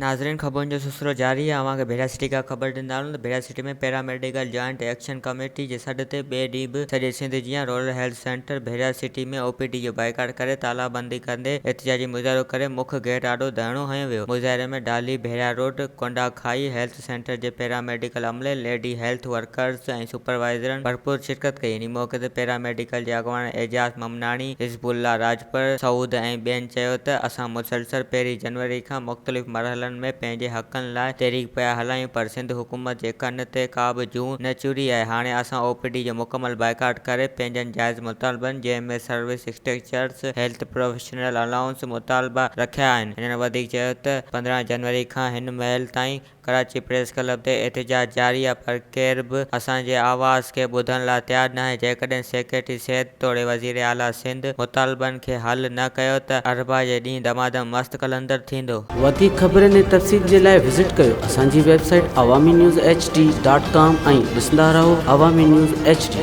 ناظرين خبرن جو سلسلو جاري آهي اوهان کي ڀيڙا سٽي کان خبر ڏيندا هلون ته Bhera city ۾ paramedical joint action committee جي سڏ تي ٻئي ڏينهن به سڄي سنڌ جيان rural health centre Bhera city ۾ O P D جو بائيڪاٽ ڪري تالا بندي ڪندي احتجاجي مظاهرو ڪري مک گيٽ آڏو ڌرڻو هنيو ويو مظاهري ۾ ڊالي ڀيڙا روڊ ڪنڊا کائي هيلٿ سينٽر جي پيرا ميڊيڪل عملي ليڊي هيلٿ ورڪرز ۽ سپروائيزرن ڀرپور شرڪت ڪئي انهي موقعي تي پيرا ميڊيڪل جي اڳواڻ اعجاز ممناڻي حزب الله راڄپر پر سعود ۽ ٻين چيو ته اسان مسلسل پهرين جنوري کان مختلف مرحلن ۾ پنهنجي حقن لاء تحريڪ پيا هلايون پر سنڌ حڪومت جي ڪن تي ڪا به جون نه چري آهي هاڻي اسان او پي ڊي جو مڪمل بائيڪاٽ ڪري پنهنجن جائز مطالبن جنهن ۾ service structures, health professional allowance مطالبا رکيا آهن. هنن وڌيڪ چيو ته 15 جنوري کان هن مهل تائين ڪراچي پريس ڪلب تي احتجاج جاري آهي پر ڪير به اسان جي آواز کي ٻڌڻ لاء تيار ناهي جيڪڏهن سيڪريٽري صحت توڙي وزير اعليٰ سنڌ مطالبن کي حل نه ڪيو ته اربع جي ڏينهن دمادم مست قلندر ٿيندو. وڌيڪ خبرن ۽ تفصيل جي لاء وزٽ ڪيو اسان جي website Awami news H D dot com ۽ ڏسندا رهو عوامي نيوز ايڇ ڊي.